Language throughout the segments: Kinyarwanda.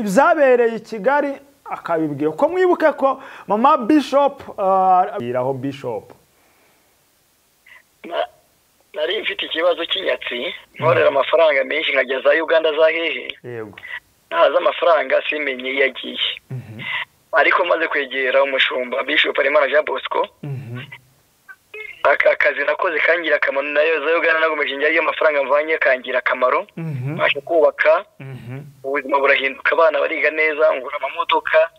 Ibyabereye i Kigali akabibwira ko mwibuke ko mama Bishop iraho Bishop. Nari mfite ikibazo cy'inyatsi, nkorera amafaranga menshi nkajya za Uganda za hehe. Yego. Naza amafaranga simenye iyo agiye. Ariko maze kwegera umushumba Bishop Harerimana Jean Bosco, aka kazi nakoze kangira akamaro, nayo za Uganda nagomeje njyayo amafaranga mvanye kangira akamaro, mbasha kubaka, ubuzima burahinduka, abana bariga neza, ngura amamodoka,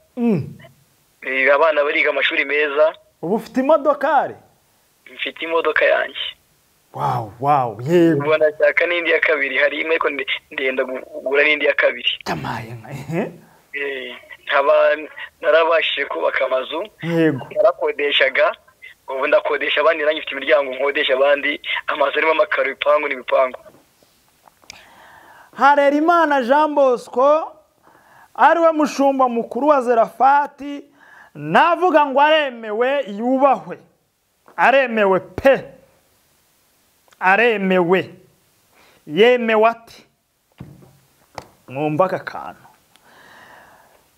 abana bariga amashuri meza. Ubu ufite imodokari? Mfite imodoka yanjye. Wow, wow, yego. Ubu ndashaka n'indi ya kabiri, hari imwe ariko ndenda kugura n'indi ya kabiri. Tamaye nka Nkaba narabashije kubaka amazu. Yego. Narakodeshaga, ubu ndakodesha abandi, nanjye mfite imiryango nkodesha abandi, amazu arimo amakaro, ibipangu n'ibipangu. Harerimana Jean Bosco ariwe mushumba mukuru wa Zerafati, navuga ngo aremewe, yubahwe, aremewe pe, aremewe, yemewe ati mwumva aka kantu.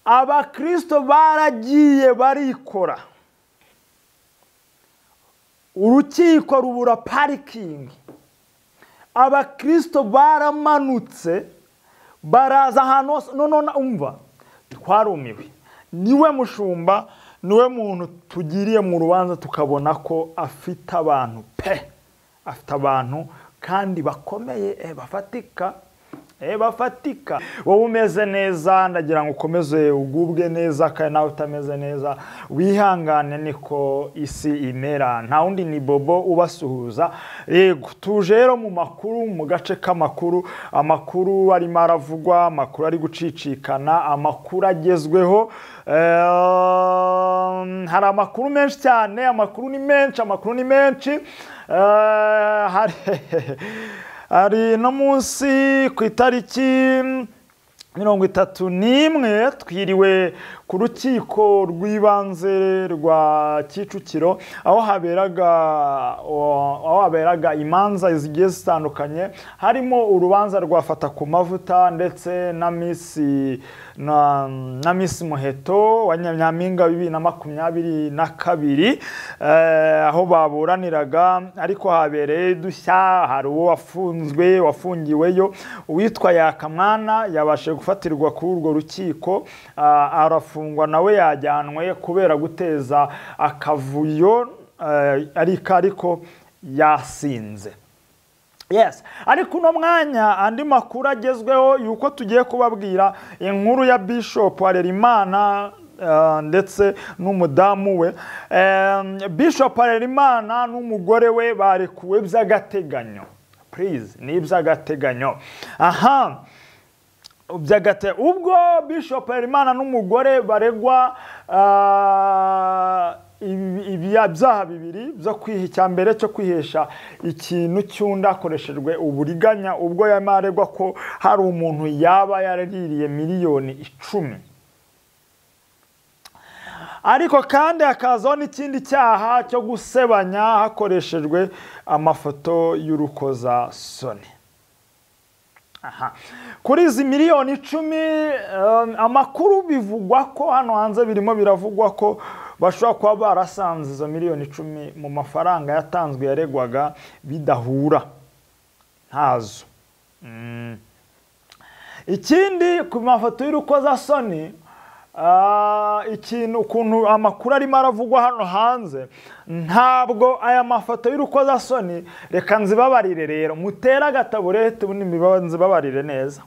Abakristo baragiye barikora, urukiko rubura parikingi, abakristo baramanutse baraza ahantu hose. None umva, twarumiwe. Niwe mushumba, niwe muntu tugiriye mu rubanza tukabona ko afite abantu pe, afite abantu kandi bakomeye, bafatika, bafatika. Wowe umeze neza, ndagira ngo ukomeze ugubwe neza, kandi nawe utameze neza wihangane, niko isi imera. Nta wundi ni Bobo ubasuhuza. Yego, tuje rero mu makuru, mu gace k'amakuru, amakuru arimo aravugwa, amakuru ari gucicikana, amakuru agezweho. Hari amakuru menshi cyane, amakuru ni menshi, amakuru ni menshi. Hari no munsi ku itariki 31 twiriwe ku rukiko rw'ibanze rwa Kicukiro, aho haberaga imanza zigiye zitandukanye, harimo urubanza rwa Fatakumavuta ndetse na Miss Muheto wa Nyampinga 2022, aho baburaniraga, ariko habereye dushya. Hari uwo wafunzwe, wafungiweyo, uwitwa Yakamwana yabashe gufatirwa kuri urwo rukiko, arafungwa nawe yajyanwe kubera guteza akavuyo, ariko yasinze. Yes, ariko uno mwanya andi makuru agezweho yuko tugiye kubabwira inkuru ya Bishop Harerimana ndetse n'umudamu we. Bishop Harerimana n'umugore we barekuwe by'agateganyo. Please, ni iby'agateganyo. Aha, ubwo Bishop Harerimana n'umugore baregwa ibyaha bibiri byo kwiha, icya mbere cyo kwihesha ikintu cy'undi hakoreshejwe uburiganya, ubwo yamaregwa ko hari umuntu yaba yaraririye 10 miliyoni. Ariko kandi hakazaho n'ikindi cyaha cyo gusebanya hakoreshejwe amafoto y'urukozasoni. Aha. Kuri izi 10 miliyoni, amakuru bivugwa ko hano hanze birimo biravugwa ko bashobora kuba barasanze izo 10 miliyoni mu mafaranga yatanzwe yaregwaga bidahura, ntazo. Ikindi ku mafoto y'urukozasoni, ikintu ukuntu amakuru arimo aravugwa hano hanze, ntabwo aya mafoto y'urukozasoni, reka nzibabarire rero, mutere agataburete ubundi nzibabarire neza.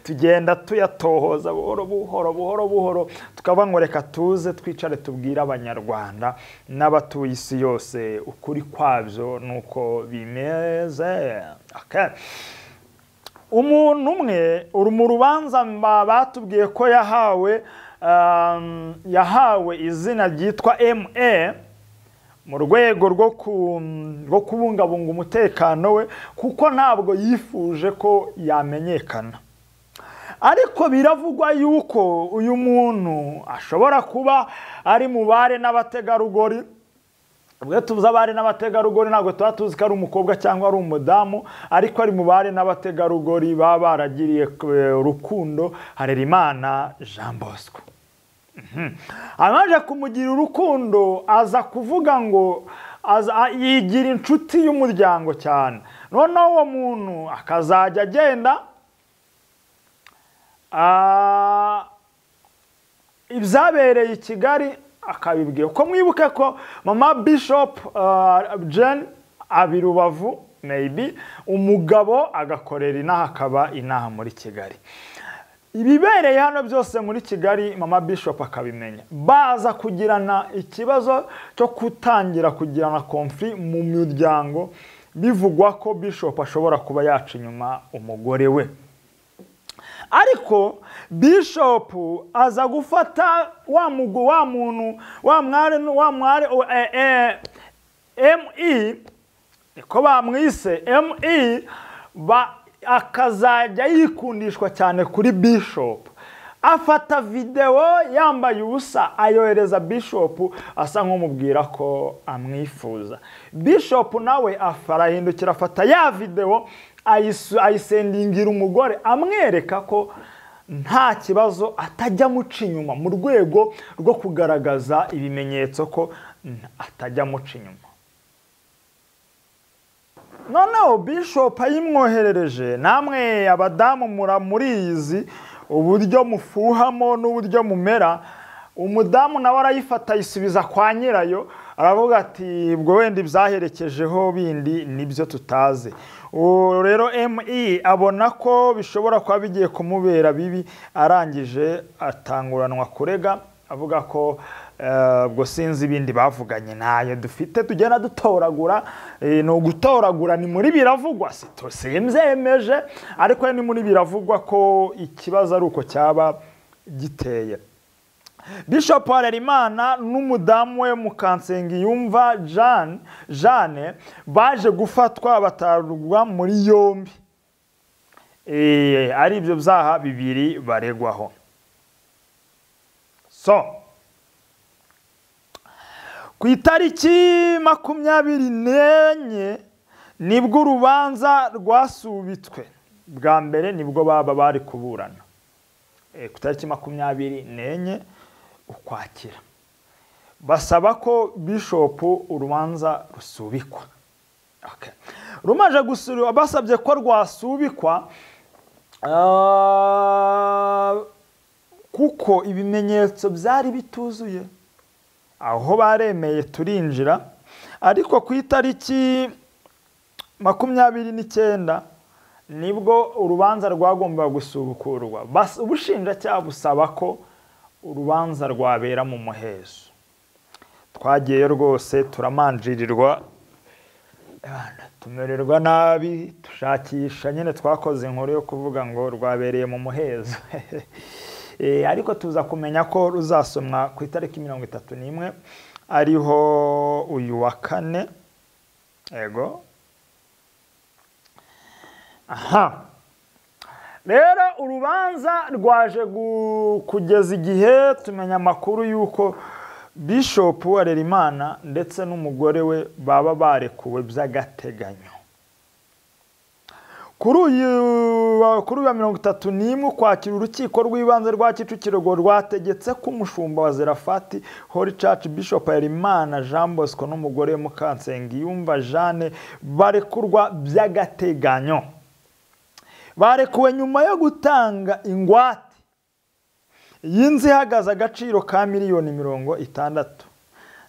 Tugenda tuyatohoza buhoro buhoro buhoro buhoro, tukavuga ngo reka tuze twicare tubwire Abanyarwanda n'abatuye isi yose ukuri kwabyo nuko bimeze. Okay. Umuntu umwe uri mu rubanza batubwiye ko yahawe izina ryitwa MA mu rwego rwo kubungabunga umutekano we, kuko ntabwo yifuje ko yamenyekana. Ariko biravugwa yuko uyu muntu ashobora kuba ari mu bare n'abategarugori. Ubwo tuvuze abari n'abategarugori ntabwo tuba tuzi ko ari umukobwa cyangwa ari umudamu, ariko ari mu bari n'abategarugori baba baragiriye urukundo Harerimana Jean Bosco. Abanje kumugira urukundo aza kuvuga ngo yigira inshuti y'umuryango cyane. Noneho uwo muntu akazajya agenda ibyabereye i Kigali akabibwira. Ko mwibuke ko mama Bishop Jane abi Rubavu maybe, umugabo agakorera inaha akaba inaha muri Kigali. Ibibereye hano byose muri Kigali mama Bishop akabimenya. Baza kugirana ikibazo cyo kutangira kugirana conflict mu miryango, bivugwa ko Bishop ashobora kuba yaca inyuma umugore we. Ariko Bishop aza gufata wa mugo wa muntu wa mware ME, niko bamwise ME, akazajya yikundishwa cyane kuri Bishop. Afata video yambaye ubusa ayohereza Bishop asa nk'umubwira ko amwifuza. Bishop nawe arahindukira afata ya video ayisendingira umugore amwereka ko nta kibazo atajya muca inyuma, mu rwego rwo kugaragaza ibimenyetso ko atajya muca inyuma. Noneho Bishop ayimwoherereje, namwe abadamu murizi uburyo mufuhamo n'uburyo mumera. Umudamu nawe arayifata ayisubiza kwa nyirayo, aravuga ati ubwo wenda ibyaherekejeho bindi nibyo tutazi. Rero ME abona ko bishobora kuba bigiye kumubera bibi, arangije atanguranwa kurega avuga ko ubwo sinzi ibindi bavuganye ntayo dufite tugenda dutoragura. Ni ugutoragura, ni muri biravugwa, simzemeje, ariko ni muri biravugwa ko ikibazo ari uko cyaba giteye. Bishop Harerimana n'umudamu we Mukansengiyumva Jeanne baje gufatwa batarugwa muri yombi, ari ibyo byaha bibiri baregwaho. So ku itariki 24 nibwo urubanza rwasubitswe bwa mbere, nibwo baba bari kuburana ku itariki 24 Ukwakira. Basaba ko Bishop urubanza rusubikwa. Okay. Rumaje gusubikwa, basabye ko rwasubikwa kuko ibimenyetso byari bituzuye. Aho baremeye turinjira, ariko ku itariki 29 nibwo urubanza rwagomba gusubukurwa. Ubushinjacyaha busaba ko urubanza rwabera mu muhezo. Twagiyeyo rwose turamanjirirwa, tumererwa nabi, dushakisha nyine, twakoze inkuru yo kuvuga ngo rwabereye mu muhezo. Ariko tuza kumenya ko ruzasomwa ku itariki 31 ariho uyu wa kane. Ego. Aha. Rero urubanza rwaje kugeza igihe tumenya amakuru yuko Bishop Harerimana ndetse n'umugore we baba barekuwe by'agateganyo. Kuri uyu wa 31 Ukwakira, urukiko rw'ibanze rwa Kicukiro rwategetse ko umushumba wa Zerafati Holy Church Bishop Harerimana Jean Bosco n'umugore we Mukansengiyumva Jeanne barekurwa by'agateganyo. Barekuwe nyuma yo gutanga ingwate y'inzu ihagaze agaciro ka miliyoni 60,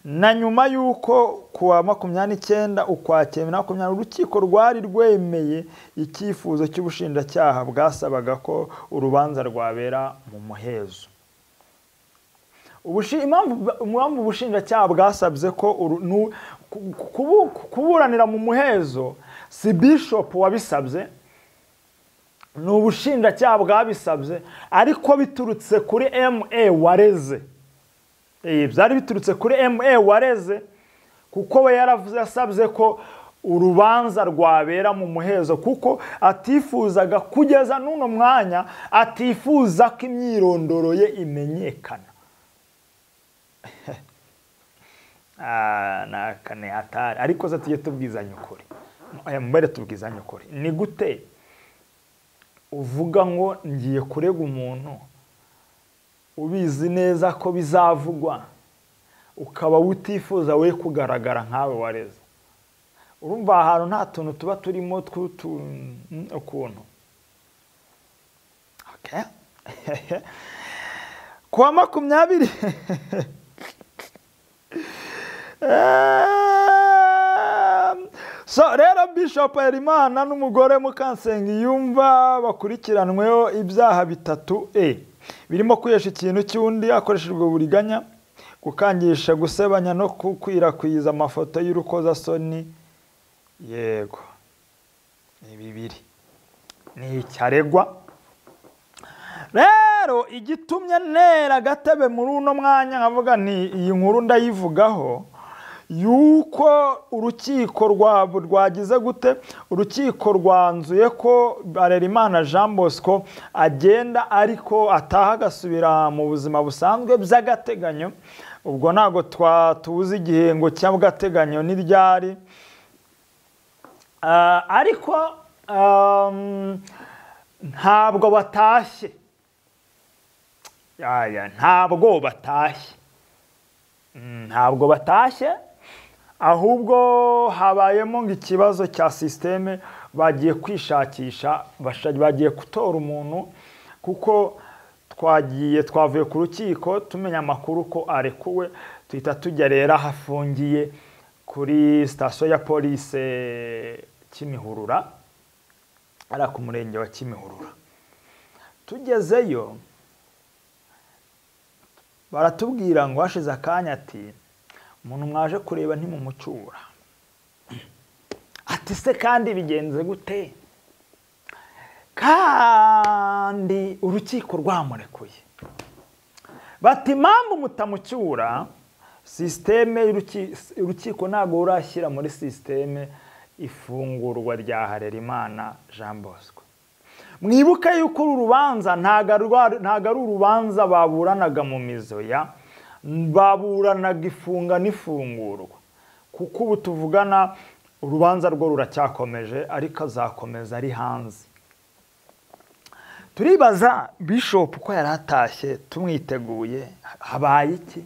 na nyuma y'uko kuwa 29 Ukwakira 2020 urukiko rwari rwemeye icyifuzo cy'ubushinjacyaha bwasabaga ko urubanza rwabera mu muhezo. Impamvu ubushinjacyaha bwasabye ko kuburanira mu muhezo si Bishop wabisabye, ni ubushinjacyaha bwabisabye, ariko biturutse kuri MA wareze. Byari biturutse kuri MA wareze, kuko we yaravuze yasabye ko urubanza rwabera mu muhezo, kuko atifuzaga kugeza n'uno mwanya atifuza ko imyirondoro ye imenyekana. Nakane hatari, ariko se tujye tubwizanya ukuri, aya mubare tubwizanya ukuri. Ni gute uvuga ngo ngiye kurega umuntu ubizi neza ko bizavugwa, ukaba utifuza we kugaragara nkawe wareze? Urumva ahantu nta tuntu tuba turimo ukuntu. Okay. Kuwa 20 so rero Bishop Harerimana n'umugore Mukansengiyumva bakurikiranweho ibyaha 3 birimo kwihesha ikintu cy'undi akoreshejwe uburiganya, gukangisha, gusebanya no gukwirakwiza amafoto y'urukozasoni. Yego, ni 2 ni icyaregwa. Rero igitumye ntera agatebe muri uno mwanya nkavuga nti iyi nkuru ndayivugaho, yuko urukiko rwagize gute, urukiko rwanzuye ko Harerimana Jean Bosco agenda ariko ataha agasubira mu buzima busanzwe by'agateganyo. Ubwo ntago twatuzi igihengo cy'agateganyo n'iryari, ariko ntabwo batashye. Ntabwo batashye, ntabwo batashye, ahubwo habayemo ngo ikibazo cya systeme, bagiye kwishakisha, bagiye gutora umuntu, kuko twagiye twavuye ku rukiko tumenya amakuru ko arekuwe, tuhita tujya rero ahafungiye kuri sitasiyo ya polisi Kimihurura, ari ku murenge wa Kimihurura. Tugezeyo baratubwira ngo hashize akanya ati umuntu mwaje kureba ntimumucyura. Ati se kandi bigenze gute kandi urukiko rwamurekuye? Bati impamvu mutamucyura, systeme urukiko ntago urashyira muri systeme ifungurwa rya Harerimana Jean Bosco. Mwibuke yuko uru rubanza ntago ari urubanza baburanaga mu mizoya, baburanaga ifunga n'ifungurwa, kuko ubu tuvugana urubanza rwo ruracyakomeje, ariko azakomeza ari hanze. Turibaza Bishop ko yari atashye tumwiteguye, habaye iki?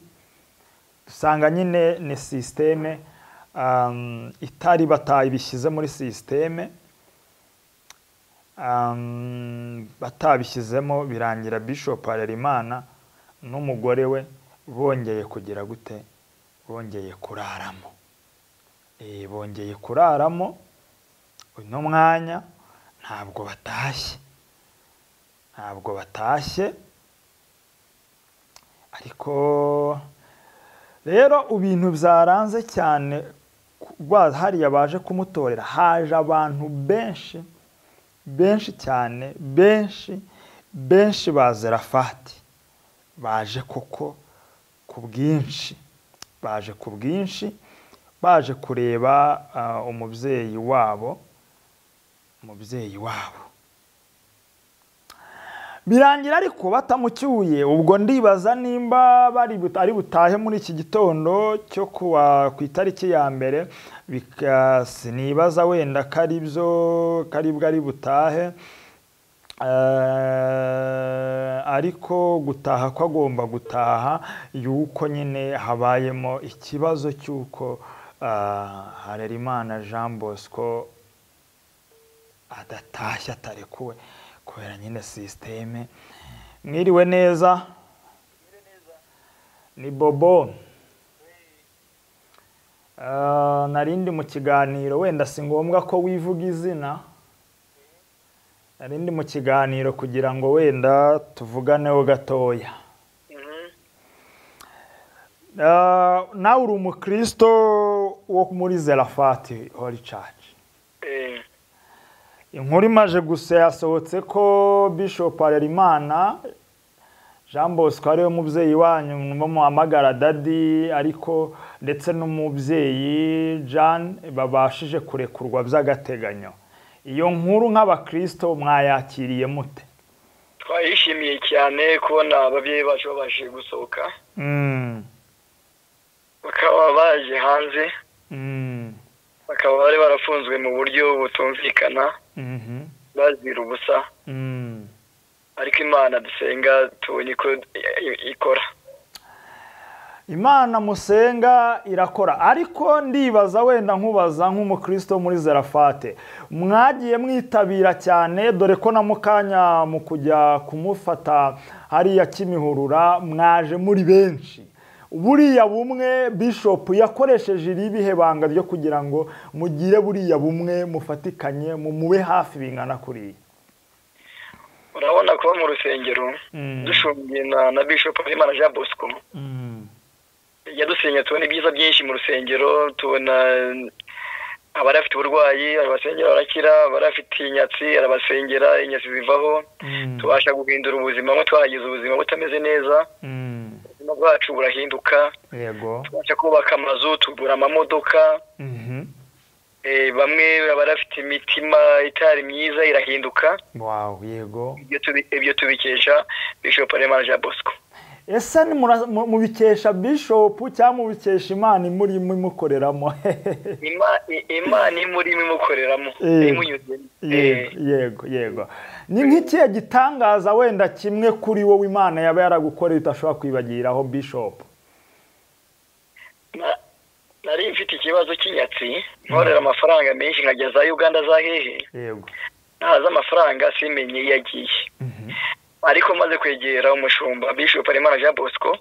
Dusanga nyine ni systeme itari batayibishyize muri systeme, batabishyizemo, birangira Bishop Harerimana n'umugore we bongeye kugira gute, bongeye kuraramo. Bongeye kuraramo uno mwanya, ntabwo batashye, ntabwo batashye. Ariko rero ibintu byaranze cyane hariya baje kumutorera, haje abantu benshi benshi cyane, benshi benshi ba Zerafati baje koko ku bwinshi, baje ku bwinshi, baje kureba umubyeyi wabo, umubyeyi wabo. Birangira ariko batamucyuye. Ubwo ndibaza nimba bari ari butahe muri iki gitondo cyo kuwa ku itariki ya 1, sinibaza wenda karibyo karibwa ari butahe, ariko gutaha ko agomba gutaha yuko nyine habayemo ikibazo cy'uko Harerimana Jean Bosco adatashye, atarekuwe kubera nyine systeme. Mwiriwe neza, ni Bobo. Narindi mu kiganiro, wenda si ngombwa ko wivuga izina, narindi mu kiganiro kugira ngo wenda tuvuganeho gatoya. Nawe uri umukristo wo muri Zerafati Holy Church. Inkuru imaje gusa yasohotse ko Bishop Harerimana Jean Bosco ariwe mubyeyi wanyu muhamagara dadi, ariko ndetse n'umubyeyi Jean babashije kurekurwa by'agateganyo. Iyo nkuru nk'abakristo mwayakiriye mute? Twayishimiye cyane kubona ababyeyi bacu babashije gusohoka. Bakaba baje hanze. Bakaba bari barafunzwe mu buryo butumvikana. Bazira ubusa. Ariko Imana dusenga tubonye ko ikora. Imana musenga irakora. Ariko ndibaza wenda nkubaza nk'umukristo muri Zerafate, mwagiye mwitabira cyane, dore ko na mukanya mu kujya kumufata hariya Kimihurura mwaje muri benshi. Buriya bumwe Bishop yakoresheje iribihe banga ryo kugira ngo mugire buriya bumwe mufatikanye mumube hafi bingana kuriya? Urabona kuba mu rusengero dushumbye na Bishop Imana Jean Bosco. Yadusenye tubona ibyiza byinshi mu rusengero, tubona abari afite uburwayi arabasengera barakira, abari afite inyatsi arabasengera inyatsi zivaho. Tubasha guhindura ubuzima, nko twagize ubuzima butameze neza, ubuzima bwacu burahinduka. Yego. Tubasha kubaka amazu, tugura amamodoka. Bamwe abari afite imitima itari myiza irahinduka. Wow, yego. Ibyo tubikesha Bishop Imana Jean Bosco. Ese mubikesha Bishop cyangwa mubikesha Imana imuri imukoreramo? Imana imuri imukoreramo. Yego, yego. Ni nk'ikihe gitangaza wenda kimwe kuri wowe Imana yaba yaragukoreye utashobora kwibagiraho Bishop? Nari mfite ikibazo cy'inyatsi, nkorera amafaranga menshi nkajya za Uganda za hehe. Yego. Naza amafaranga simenye yagiye. Ariko maze kwegera umushumba Bishop Imana Jean Bosco,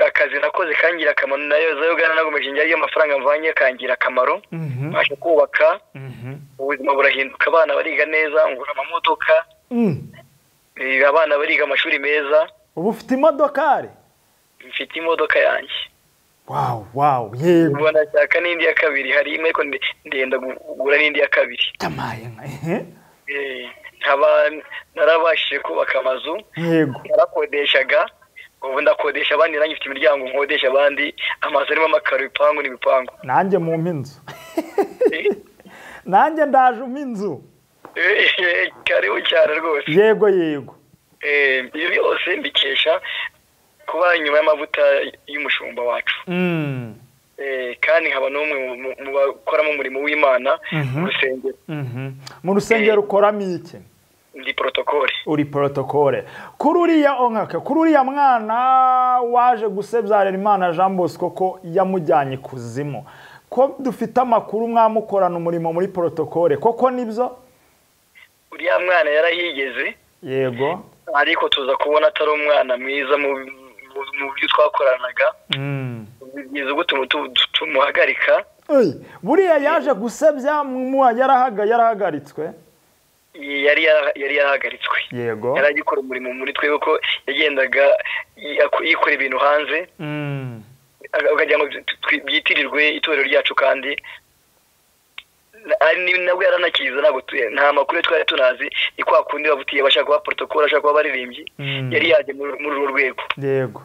akazi nakoze kangira akamaro, nayo za Uganda nagomeje njya amafaranga mvanye kangira akamaro. Mbasha kubaka, ubuzima burahinduka, abana bariga neza, ngura amamodoka. Abana bariga amashuri meza. Ubu ufite imodokari? Mfite imodoka yanjye. Wow, wow, yego. Ubona cyaka n'indi ya kabiri hari imwe ariko ndenda kugura n'indi ya kabiri. Tamaye nka. Nkaba narabashije kubaka amazu. Yego. Narakodeshaga, ubu ndakodesha abandi, nanjye mfite imiryango nkodesha abandi, amazu arimo amakaro, ibipangu n'ibipangu. Nanjye mumpa inzu. Nanjye ndaje umpa inzu. Karibu cyane rwose. Yego, yego. Ibyo byose mbikesha kuba nyuma y'amavuta y'umushumba wacu. Kandi nkaba n'umwe mu bakoramo umurimo w'Imana mu rusengero. Mu rusengero ukoramo iki? Ndi protokole. Uri protokole. Kuri uriya onkaka, kuri uriya mwana waje gusebya Imana Jean Bosco ko yamujyanye kuzimu, ko dufite amakuru mwamukorana umurimo muri protokole, koko nibyo? Uriya mwana yarahigeze. Yego. Ariko tuza kubona atari umwana mwiza mu byo twakoranaga. Byiza gutuma tumuhagarika. Buriya yaje gusebya yarahagaritswe. Yari yarahagaritswe. Yego. Yari agikora umurimo muri twe kuko yagendaga yikora ibintu hanze. Akagira ngo byitirirwe itorero ryacu, kandi nabwo yaranakiza, ntabwo nta makuru twari tunazi. Ni kwa kundi bavutiye bashaka kuba protocole, ashaka kuba baririmbyi. Yari yaje muri urwo rwego. Yego.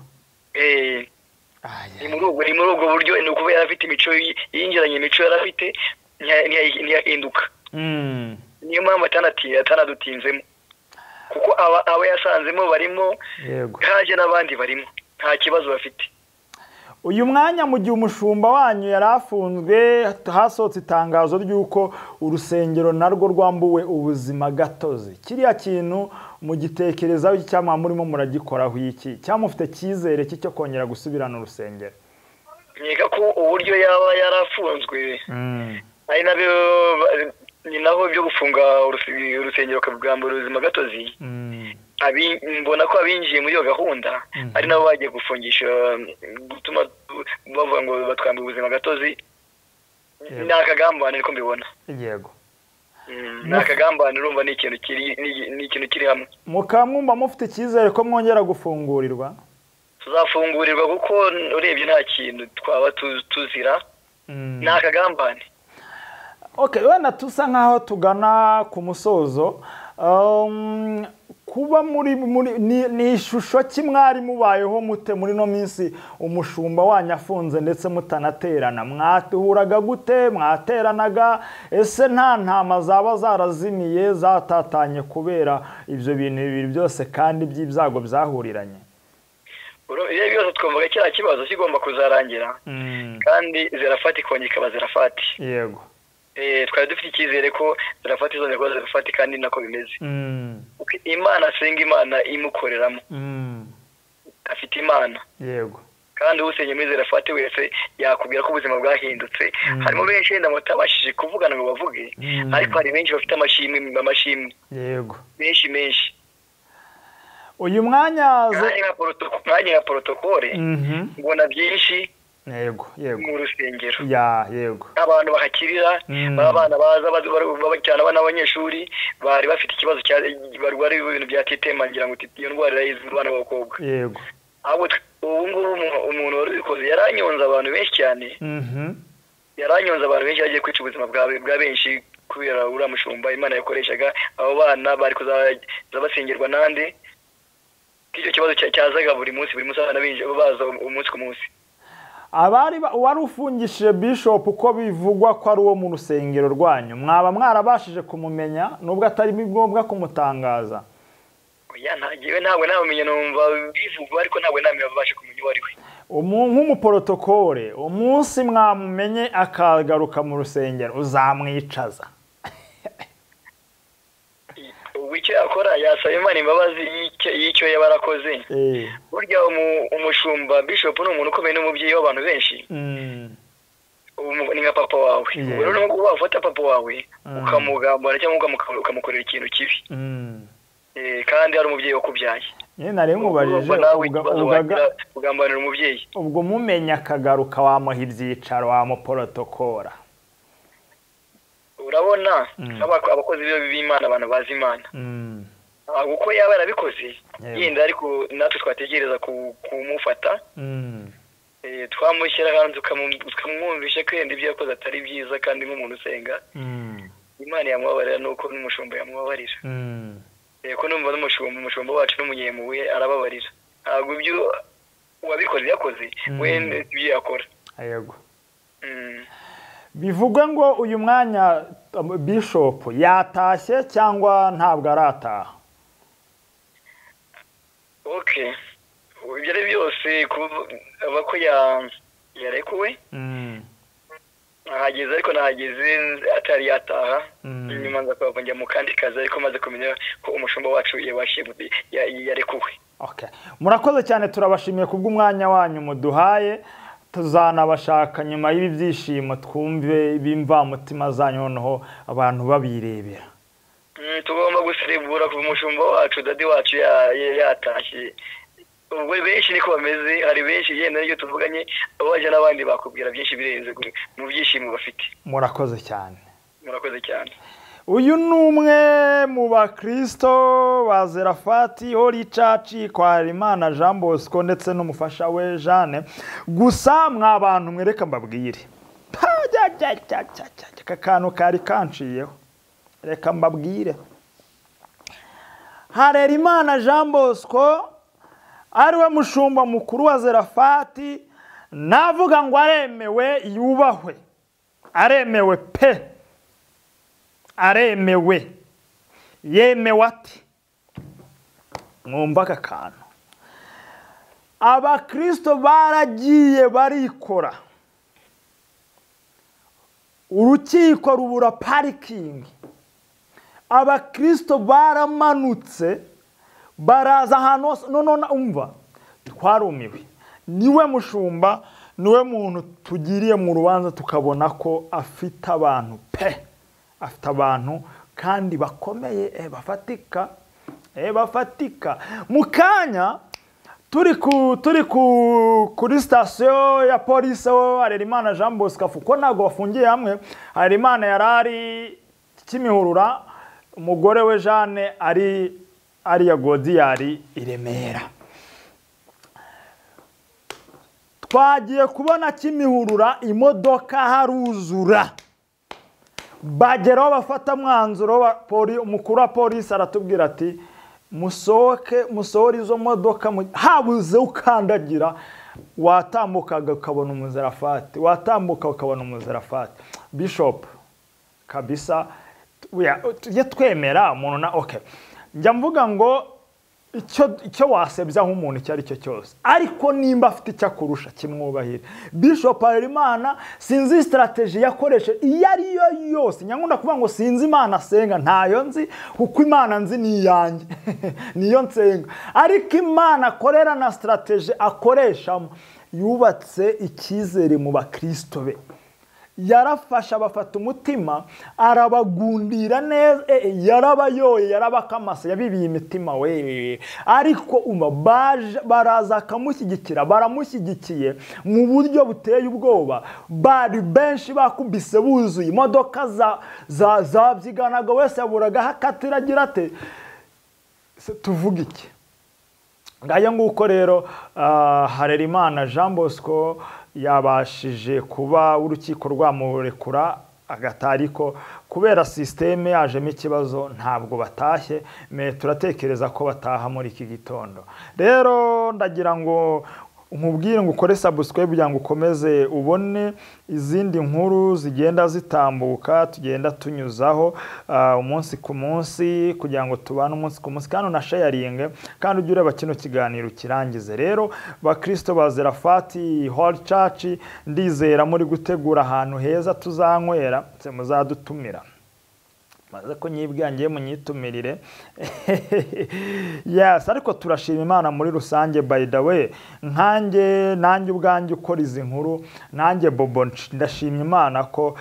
Ni muri ubwo buryo, ni ukuba yari afite imico yinjiranye, imico yari afite ntiyahinduka. Niyo mpamvu atanadutinzemo, kuko aba yasanzemo barimo, haje n'abandi barimo, nta kibazo bafite. Uyu mwanya mu gihe umushumba wanyu yarafunzwe, hasohotse itangazo ry'uko urusengero narwo rwambuwe ubuzima gatozi. Kiriya kintu mugitekerezaho iki cyangwa murimo muragikoraho iki? Cyangwa mufite cyizere cyo kongera gusubirana urusengero? Nkeka ko uburyo yaba yarafunzwe ari nabyo, ni naho byo gufunga urusengero bakabwambura ubuzima gatozi. Mbona ko abinjiye muri iyo gahunda ari nabo bagiye gufungisha, gutuma bavuga ngo batwambure ubuzima gatozi. Ni akagambane niko mbibona. Yego. Ni akagambane, urumva ni ikintu kiri, ni ikintu kiri hamwe. Mukamwumva mufite icyizere ko mwongera gufungurirwa? Tuzafungurirwa kuko urebye nta kintu twaba tuzira. Ni akagambane. Okay, wenda tusa nkaho tugana ku musozo. Kuba muri ni ishusho ki mwari mubayeho mute muri no minsi umushumba wanyu afunze ndetse mutanaterana? Mwahuraga gute? Mwateranaga? Ese nta ntama zaba zarazimiye zatatanye kubera ibyo bintu bibiri byose kandi by'ibyago byahuriranye? Iyo byose twumvaga kiriya kibazo kigomba kuzarangira, kandi Zerafati ikongera ikaba Zerafati. Yego. Twari dufite icyizere ko Zerafati izongera kuba Zerafati, kandi nako bimeze. Imana asenga, Imana imukoreramo, afite Imana. Yego. Kandi usenya muri Zerafati wese yakubwira ko ubuzima bwahindutse. Harimo benshi wenda mutabashije kuvugana ngo bavuge, ariko hari benshi bafite amashimwe. Yego. Menshi menshi. Uyu mwanya mwanya nka protokole mbona byinshi. Yego, yego. Mu rusengero. Ya, yego. Abantu bahakirira, abana baza cyane abana b'abanyeshuri bari bafite ikibazo cya barwara ibintu bya titema, ngira ngo iyo ndwara irayizi abana b'abakobwa. Yego. Abo ubu ngubu umuntu wari ubikoze yaranyonze abantu benshi cyane. Yaranyonze abantu benshi, yagiye kwica ubuzima bwa benshi kubera uriya mushumba Imana yakoreshaga. Abo bana bari kuzaza basengerwa nande, icyo kibazo cyazaga buri munsi abana benshi baza umunsi ku munsi. Abari wari ufungishije bishop uko bivugwa ko ari uwo mu rusengero rwanyu, mwaba mwarabashije kumumenya nubwo atari ngombwa kumutangaza? Oya, ntagiwe ntabwo namenya, numva bivugwa ariko ntabwo namenya kumenya uwo ari we. Nk'umuprotokole, umunsi mwamumenye akagaruka mu rusengero uzamwicaza? Icyo yakora yasaba Imana imbabazi y'icyo yaba yarakoze. Burya umushumba bishop ni umuntu ukomeye, n'umubyeyi w'abantu benshi. Ni nka papa wawe. Ubwo rero nubwo wafata papa wawe ukamugambana cyangwa ukamukorera ikintu kibi, kandi ari umubyeyi wakubyaye. Nyine nari mubajije ugambanira umubyeyi. Ubwo mumenya akagaruka wamuha ibyicaro, wamuprotokora? Urabona abakozi b'Imana, abantu bazi Imana, uko yaba yarabikoze yenda, ariko natwe twategereza kumufata, twamushyira hanze tukamwumvisha ko yenda ibyo yakoze atari byiza, kandi nk'umuntu usenga Imana yamubabarira nuko n'umushumba yamubabarira. Ko numva n'umushumba wacu n'umunyemuwe arababarira. Ntabwo ibyo uwabikoze yakoze we ibyo yakora. Yego. Bivugwa ngo uyu mwanya bishop yatashye cyangwa ntabwo arataha? Okay, ibyo ari byose kuba ko yarekuwe, ahageze ariko nahageze atari yataha. Nyuma nza kuva njya mu kandi kazi, ariko maze kumenya ko umushumba wacu yarekuwe. Okay, murakoze cyane, turabashimiye kubw'umwanya wanyu muduhaye. Tuzanabashaka nyuma y'ibi byishimo twumve ibimvamutima zanyu, noneho abantu babirebera. Tugomba guserebura kuva umushumba wacu dadi wacu yatashye. Ubwo benshi niko bameze, hari benshi yenda iyo tuvuganye abaje n'abandi bakubwira byinshi birenze mu byishimo bafite. Murakoze cyane. Murakoze cyane. Uyu ni umwe mu bakristo ba Zerafati Holy Church kwa Harerimana Jean Bosco ndetse n'umufasha we Jeanne. Gusa mwa bantu mwereka mbabwire, aka kantu kari kanciyeho, reka mbabwire. Harerimana Jean Bosco ariwe mushumba mukuru wa Zerafati, navuga ngo aremewe, yubahwe, aremewe pe, aremewe, yemewe ati. Mwumva aka kantu, abakristo baragiye barikora, urukiko rubura parikingi, abakristo baramanutse baraza ahantu hose. None umva twarumiwe, niwe mushumba, niwe muntu tugiriye mu rubanza tukabona ko afite abantu pe, afite abantu kandi bakomeye, bafatika, bafatika. Mu kanya turi kuri sitasiyo ya polisi aho Harerimana Jean Bosco, kuko ntabwo bafungiye hamwe. Harerimana yari ari Kimihurura, umugore we Jeanne ari ariya Godiyari i Remera. Twagiye kubona Kimihurura imodoka haruzura, bageraho bafata mwanzuro, umukuru wa polisi aratubwira ati musohoke, musohore izo modoka, habuze ukandagira, watambukaga ukabona umuzerafati, watambuka ukabona umuzerafati. Bishop kabisa, tujye twemera umuntu na okay. Njya mvuga ngo Icyo wasebyaho umuntu icyo ari cyo cyose, ariko nimba afite icyo akurusha kimwubahire. Bishop Harerimana sinzi strategy yakoreshe iyo ari yo yose, nyankunda kuvuga ngo sinzi Imana asenga, ntayo nzi, kuko Imana nzi ni iyanjye niyo nsenga, ariko Imana akorera na strategy akoreshamo yubatse icyizere mu bakristo be. Yarafasha abafata umutima, arabagundira neza, yarabayoye, yarabakamasa, yabibiye imitima we. Ariko umva baraza akamushyigikira, baramushyigikiye mu buryo buteye ubwoba. Bari benshi bakubise buzuye imodoka zabyiganaga, wese yaburaga hakatira agira ate, tuvuga iki? Ngayo nguko rero Harerimana Jean Bosco yabashije kuba urukiko rwamurekura agatariko kubera systeme yajemo ikibazo, ntabwo batashye. Me turatekereza ko bataha muri iki gitondo. Rero ndagira ngo nkubwire ngo ukore subscribe kugira ngo ukomeze ubone izindi nkuru zigenda zitambuka, tugenda tunyuzaho umunsi ku munsi, kugira ngo tubane umunsi ku munsi, kandi unasharinge, kandi ujye ureba kino kiganiro kirangize. Rero bakristo ba Zerafati Hall Church, ndizera muri gutegura ahantu heza tuzanywera, se muzadutumira maze ko nyibwangiye munyitumirire. Yes, ariko turashima Imana muri rusange. By the way, nkanjye nanjye ubwanjye ukora izi nkuru, nanjye Bobo ndashima Imana ko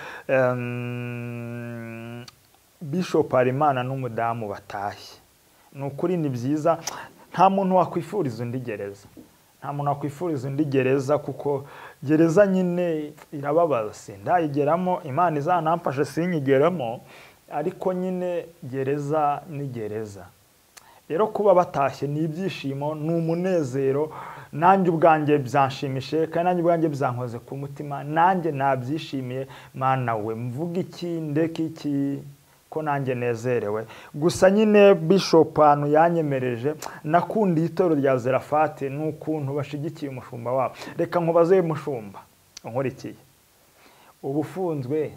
Bishop Harerimana n'umudamu batashye. Ni ukuri ni byiza, nta muntu wakwifuriza undi gereza, nta muntu wakwifuriza undi gereza, kuko gereza nyine irababaza. Sindayigeramo, Imana izanamfashe sinyigeramo, ariko nyine gereza ni gereza. Rero kuba batashye ni ibyishimo, ni umunezero, nanjye ubwanjye byanshimishe, kandi nanjye ubwanjye byankoze ku mutima, nanjye nabyishimiye. Mana we, mvuga iki ndeke iki ko nanjye nezerewe. Gusa nyine Bishop ahantu yanyemereje, nakundiye itorero rya Zerafati n'ukuntu bashigikiye umushumba wabo. Reka nkubaze mushumba unkurikiye, ubufunzwe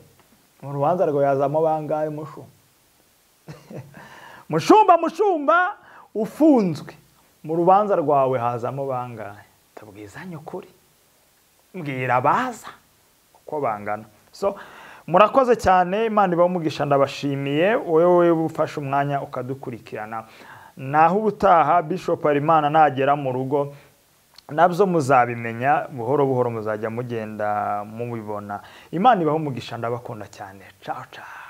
mu rubanza rwawe yazamo bangahe mushumba? Mushumba ufunzwe mu rubanza rwawe hazamo bangahe? Tabwizanye ukuri, mbwira baza uko bangana. So murakoze cyane, Imana ibahe, ndabashimiye wowe ufashe umwanya ukadukurikirana. Naho ubutaha Bishop Harerimana nagera mu rugo nabyo muzabimenya buhoro buhoro, muzajya mugenda mubibona. Imana ibahe umugisha, ndabakunda cyane. Ciao ciao.